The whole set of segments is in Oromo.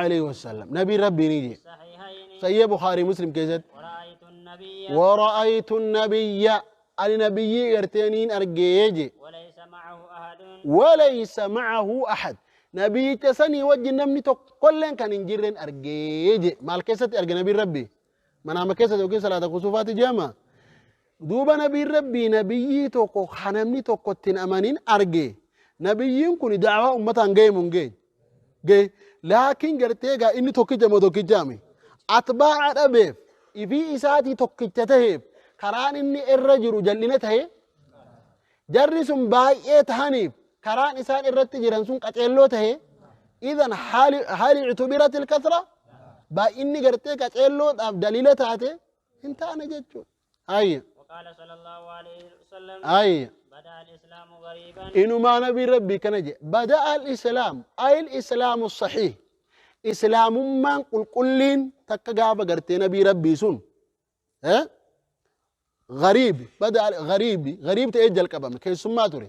عليه وسلم نبي ربي نيجي الصحيحين صحيح بخاري مسلم كيست ورأيت النبي ورأيت النبي النبي قرتينين أرجيجي وليس معه أحد وليس معه أحد نبي تسني وجه نمني تقولن كان إنجيرن أرجيجي مال كيست أرجع نبي ربي منام كيست وكين صلاة كسوفات جامع دوبا نبي ربي نبي توكو خنمني توكو تين أمانين أرجي نبيين كوني دعوة أمتان جاي من جاي جاي لكن قرتيجا إني توكيجا ما توكيجامي أتباع أبيف إفي إساتي توكيجته كران إني الرجل جلنته jarri sun baay'ee tahaniif karaan isaan irratti jiran sun qaceelloo tahe idan haali ictubirat ilkasra baay'inni gartee qaceelloodhaaf daliila taate hin taane jechuudha. Ayya وقال صلى الله عليه وسلم ayya بدأ الإسلام غريبا inumaa nabii rabbii kana jedhe bada'a al-islaam ay al-islaamu saxiih islaamummaan qulqulliin takka gaafa gartee nabii rabbii sun eh? غريب بدأ غريب غريب ta'ee jalqabame keessummaa ture.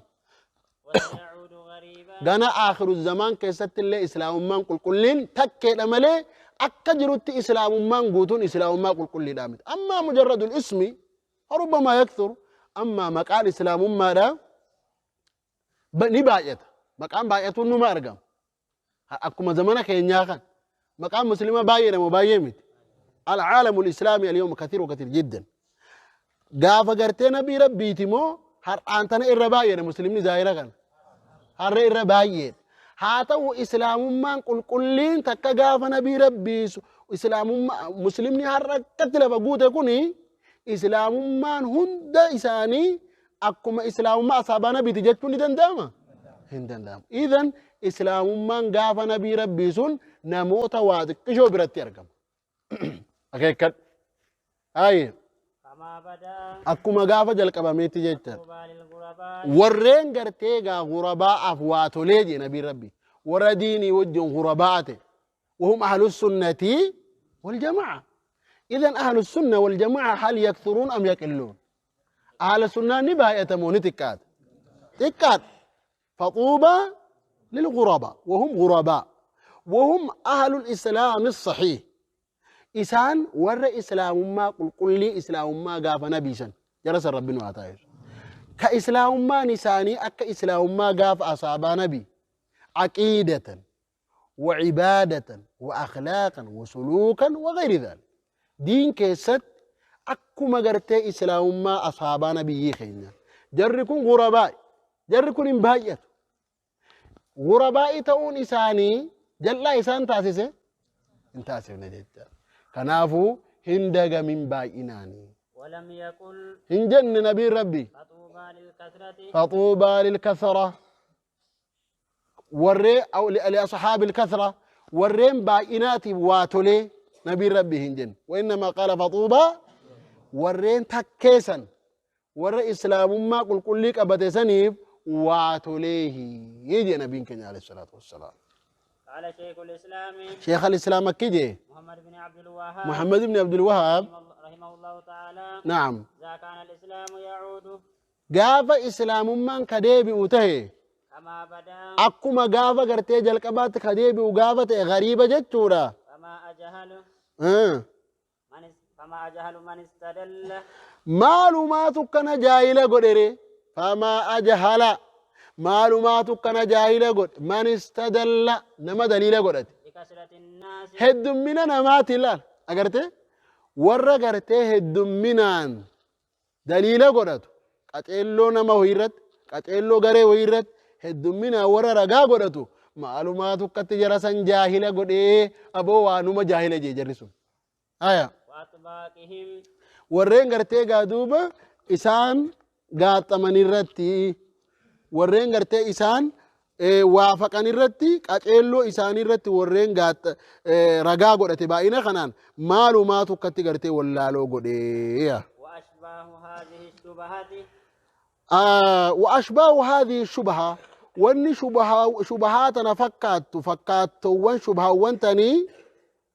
وسيعود غريبا gana akhiru zamaan keessatti illee islaamummaan qulqulliin takkeedha malee akka jirutti islaamummaan guutuun islaamummaa qulqulliidha miti. Ammaa mujarradul ismi rubbamaa yakthur ammaa maqaan islaamummaadha ni baay'ata. Maqaan baay'atuun numa argama. Akkuma zamana keenyaa kan maqaan musliima baay'eedha moo baay'ee miti. العالم الإسلامي اليوم كثير وكثير جدا. gaafa gartee nabii rabbiiti moo har'aan tana irra baay'eedha muslimni zaahira kana. Har'a irra baay'eedha. Haa ta'u islaamummaan qulqulliin takka gaafa nabii rabbiisu islaamummaa muslimni har'a akkatti lafa guute kuni islaamummaan hunda isaanii akkuma islaamummaa asaabaa nabiiti jechuun ni danda'ama? Hin danda'amu. Idan islaamummaan gaafa nabii rabbii sun namoota waa xiqqishoo biratti argama. Akeekkadhu. Ayye كما بدأ akkuma gaafa jalqabameetti jecha. طوبى للغرباء Warreen gartee gaa ghurabaa'aaf waa tolee jee nabiin rabbi warra diinii wajjin ghurabaa'a ta'e وهم أهل السنة والجماعة إذا أهل السنة والجماعة هل يكثرون أم يقلون أهل السنة نباية تكات تكات فطوبى للغرباء وهم غرباء وهم أهل الإسلام الصحيح إسان ور إسلام ما قل قل لي إسلام ما قاف نبيسا جرس ربنا وعطاير كإسلام ما نساني أك إسلام ما قاف أصابا نبي عقيدة وعبادة وأخلاقا وسلوكا وغير ذلك دين كيست أكو مغرتي إسلام ما أصابا نبي خينا جركم غرباء جركم بايت غرباء تؤون إساني جل إسان تاسسه انتاسف نجد كنافو هندق من بايناني ولم يقل هنجن نبي ربي فطوبى للكثرة فطوبى للكثرة وري أو لأصحاب الكثرة ورين باينات واتولي نبي ربي هنجن وإنما قال فطوبى ورين تكيسا ور إسلام ما قل قل لك أبتسنيف واتوليه يجي نبي كان عليه الصلاة والسلام. قال شيخ الإسلام شيخ الإسلام كيجي محمد بن عبد الوهاب محمد بن عبد الوهاب رحمه الله تعالى نعم إذا كان الإسلام يعود gaafa islaamummaan ka deebi'u tahe كما بدأ akkuma gaafa gartee jalqabaatti ka deebi'u gaafa ta'e gariiba jechuudha. فما أجهل Eh. من فما أجهل من استدل Maalumaatu kana jaahila godhere famaa ajhala maalumaatu kana jaahila godhe man istadalla nama daliila godhate بكثرة الناس heddummina namaati ilaal agarte warra gartee heddumminaan daliila godhatu qaceelloo nama wayii irratti qaceelloo garee wayii irratti heddumminaan warra ragaa godhatu maalumaatu akkatti jara san jaahila godhee aboo waanuma jaahila jee jarri sun. Haya. وأطباقهم Warreen gartee gaa duuba isaan gaaxaman irratti warreen gartee isaan waafaqan irratti qaceelloo isaanii irratti warreen ragaa godhate baay'ina kanaan maalumaatu akkatti gartee wallaaloo godhee. وأشباه هذه الشبهات وأشباه هذه الشبهة واني شبهة شبهاتنا فكات فكاتوان شبهة تاني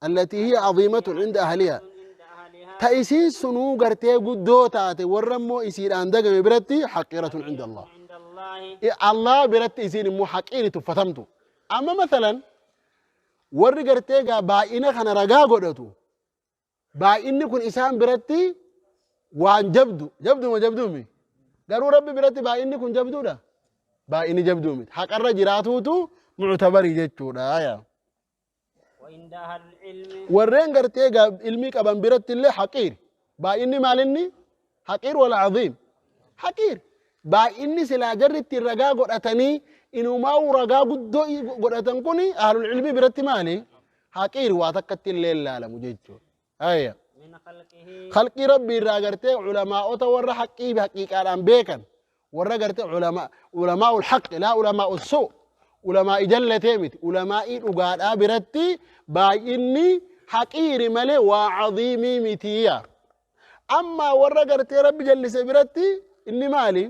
التي هي عظيمة عند أهلها عند أهلها تأسين سنو قرتي قدو تاتي ورمو إسير عندك برتي حقيرة عند الله عند الله إيه الله برتي إسير مو حقيرة فتمتو أما مثلا Warri gartee gaa baay'ina kana ragaa godhatu baay'inni kun isaan biratti waan jabdu jabduma jabduumi garuu rabbi biratti baay'inni kun jabduudha baay'inni jabduu miti haqarra jiraatuutu muctabarii jechuudha yaa. وعند أهل العلم Warreen gartee gaa ilmii qaban biratti illee haqiir baay'inni maalinni haqiir wala aziim haqiir baay'inni silaa jarri ittiin ragaa godhatanii inumaa ragaa guddoo godhatan kun ahlul ilmii biratti maali haqiir waa takkatti illee ilaalamu jechuudha. Ayya. من خلقه Khalqii rabbii irraa gartee culamaa'ota warra haqqii fi haqiiqaadhaan beekan warra gartee ulamaa'ul haqqi laa ulamaa'ul suu ulamaa'i jallatee miti ulamaa'ii dhugaadhaa biratti baay'inni haqiiri malee waa cadiimii mitiya. Ammaa warra gartee rabbi jallise biratti inni maali?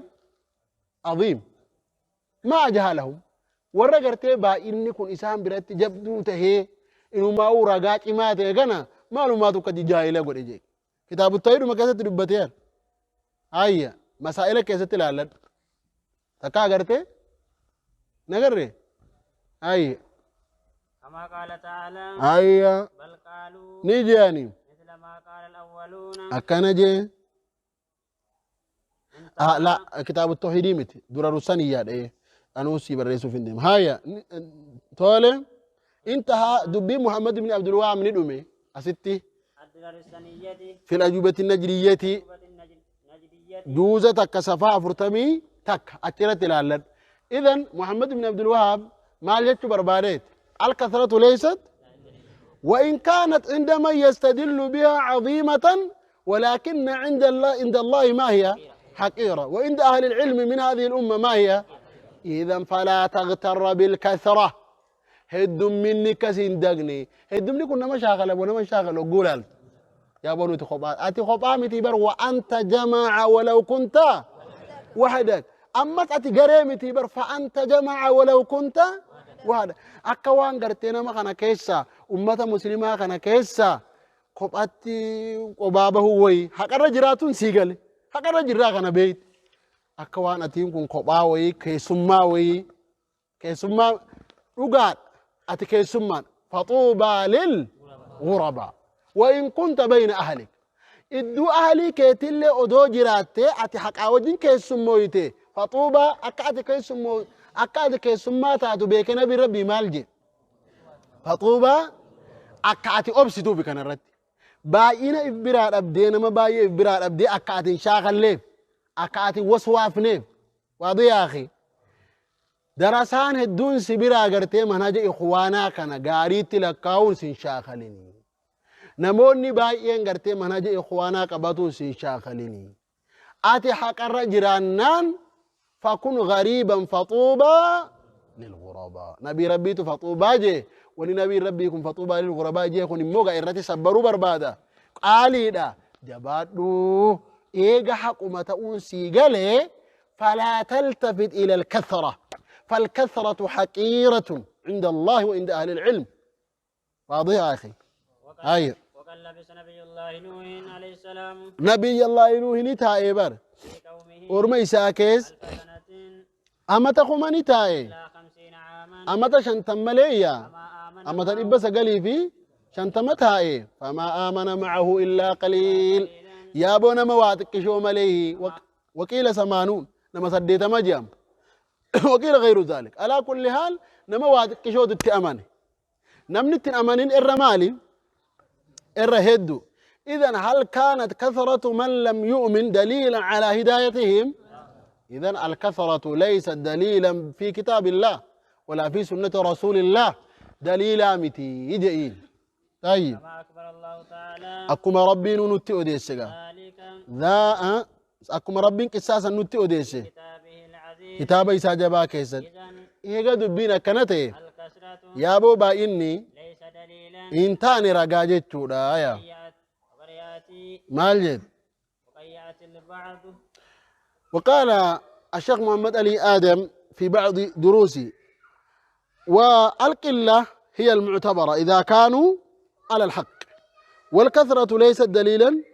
Aziim. Maa ajhalahum warra gartee baay'inni kun isaan biratti jabduu tahee inumaa'uu ragaa cimaa ta'e kana maalumaatu akka jaahila godhe jee kitaabu tawhiiduma keessatti dubbateera. Ayya masaa'ila keessatti ilaalladhu takka agartee nagarre ayya كما قال تعالى ayya بل قالوا ni jeani مثل ما قال الأولون akkana jee انتهى la kitaabu tawhiidii miti dura rusaniyyaa dha'ee anuu sii barreessuuf hin deemu haya tole intahaa dubbii Muhammad ibn Abdul Wahab ni dhume asitti الدرر السنية في الأجوبة النجرية النجدية juuza takka safaa afurtamii takka achirratti ilaalladhu. Idan Muhammad ibn Abdul Wahab maal jechuu barbaadeet? Alkathratu leysat وإن كانت عندما يستدل بها عظيمة ولكن عند الله عند الله ما هي؟ حقيرة وعند أهل العلم من هذه الأمة ما هي؟ إذا فلا تغتر بالكثرة هدم مني كسين دقني هدم مني كنا مشاغل أبونا مشاغل وقول يا بنو تخبا أتي خبا متي بر وأنت جماعة ولو كنت وحدك أما أتي قريمتي بر فأنت جماعة ولو كنت وحدك akka waan gartee nama kana keessa ummata muslimaa kana keessa kophatti qobaa bahuu wayi haqarra jiraatuun sii gale haqarra jirraa kana beeyti akka waan atiin kun kophaa wayii keessummaa wayii keessummaa dhugaadha ati keessummaan faxuubaa lil ghurabaa wa in kunta bayna ahlik idduu ahlii keetillee odoo jiraattee ati haqaa wajjin keessummooyte faxuubaa akka ati keessummoo akka ati keessummaa taatu beeke nabi rabbii maal jedhe faxuubaa akka ati obsituufi kanarratti baay'ina if biraa dhabdee nama baay'ee if biraa dhabdee akka ati hin shaakalleef akka ati hin waswaafneef waadu yaakhi darasaan hedduun si biraa gartee manhaja ikhwaanaa kana gaariitti lakkaa'uun sin shaakalini namoonni baay'een gartee manhaja ikhwaanaa qabatuun sin shaakalini ati haqarra jiraannaan fakun gariiban faxuubaa lilghurabaa nabii rabbiitu faxuubaa jee wani nabii rabbii kun faxuubaa lilghurabaa jee kun immoo gaa irratti sabbaruu barbaada qaaliidha jabaadhu eega haquma ta'uun sii galee falaa taltafit ila alkathra فالكثرة حقيرة عند الله وعند أهل العلم. واضح يا أخي؟ وقد أي وقد لبس نبي الله نوح عليه السلام نبي الله نوح نتائي بر في قومه أرمي ساكيس ألف سنة أما تخما نتائي إلى 50 عاما أما تشنتم مليا فما آمن أما معه تنبس قلي في شنتم تائي فما آمن معه إلا قليل قليلا يا بونا مواتك شو مليه وقيل 80 نما سديت مجام وقيل غير ذلك. على كل حال نما واتك شو تأمني نمنت أمانين إر مالي إر هدو. إذن هل كانت كثرة من لم يؤمن دليلا على هدايتهم؟ إذن الكثرة ليست دليلا في كتاب الله ولا في سنة رسول الله دليلا متي يجئين. طيب كما أخبر الله تعالى أكما ربي نتي أديسك ذلك ذا أكما ربي كساسا نتي أديسك كتابه العزيز كتاب إسا جبا كيسد إذن إيغا دبينا كنته الكثرة يا بو با إني ليس دليلا إنتاني رقا جتشودا يا وقد يأتي مال جد. وقد يأتي البعض وقال الشيخ محمد علي آدم في بعض دروسه والقلة هي المعتبرة إذا كانوا على الحق والكثرة ليست دليلا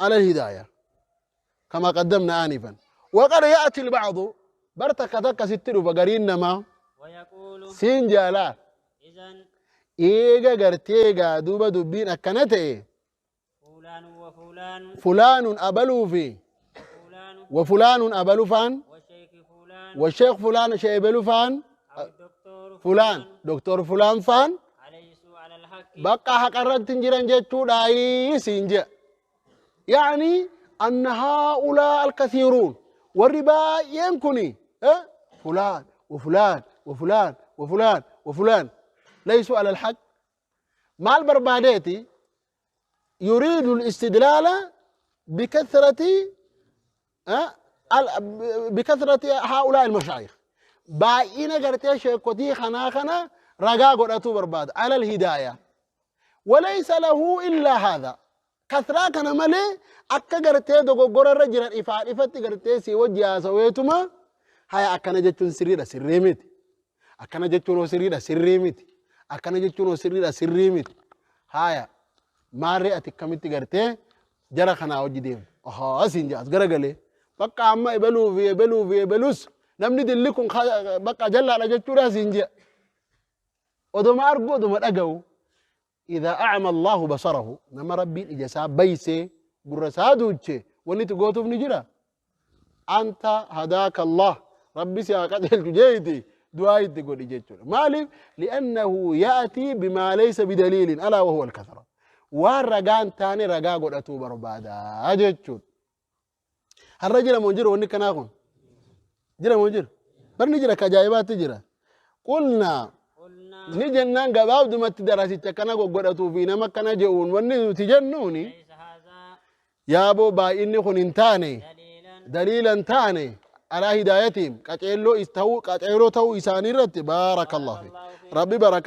على الهداية كما قدمنا آنفا. وقد يأتي البعض برتك تك ستر فقرين ما ويقول سينجالا إذن Eega gartee gaa duuba dubbiin akkana ta'e فلان وفلان fulaanun abaluu fi وفلان وفلان أبلو فان والشيخ فلان والشيخ فلان شيبلو فان أو الدكتور فلان دكتور فلان فان ليسوا على الحق. بقى حق الرد تنجرن جتشو داي سينجا. يعني أن هؤلاء الكثيرون والربا ينكني أه؟ فلان وفلان وفلان وفلان وفلان ليسوا على الحق. مع البرباديتي يريد الاستدلال بكثرة بكثرة هؤلاء المشايخ. باقينا قرتي شيكوتي خنا خنا رقا قرأتو برباد على الهداية، وليس له إلا هذا. كثرة كان مالي أكا قرتي دوغو قرر رجل إفعال إفتي قرتي سي وجه سويتما هيا أكا نجتون سريرة سريمت، أكا نجتون سريرة سريمت، أكا نجتون سريرة سريمت. هيا ما رأتي كمتي قرتي جرى خنا وجدين أها سينجاز قرقلي بقى عما يبلو في يبلو في يبلوس نمني دلكم بقى جل على جتورا سينجا ودما أرجو ودما أجو. إذا أعمى الله بصره نما ربي إجسا بيسي برسادوتشي وني تقوتو بنجرا أنت هداك الله ربي سياقته الجيدي دعاء تقول إجتشون مالك لأنه يأتي بما ليس بدليل ألا وهو الكثرة. والرجان تاني رجا قد أتوب ربادا أجتشون. الرجل منجر وني كناغون جرا منجر برني جرا كجايبات جرا. قلنا نجنان قباب دمت دراسي تكنا قد أتوب فينا ما كنا جون وني تجنوني يا أبو با إني خننتاني دليلا تاني على هدايتهم كتيلو استو كتيلو تو إساني رت. بارك الله فيك ربي بركة.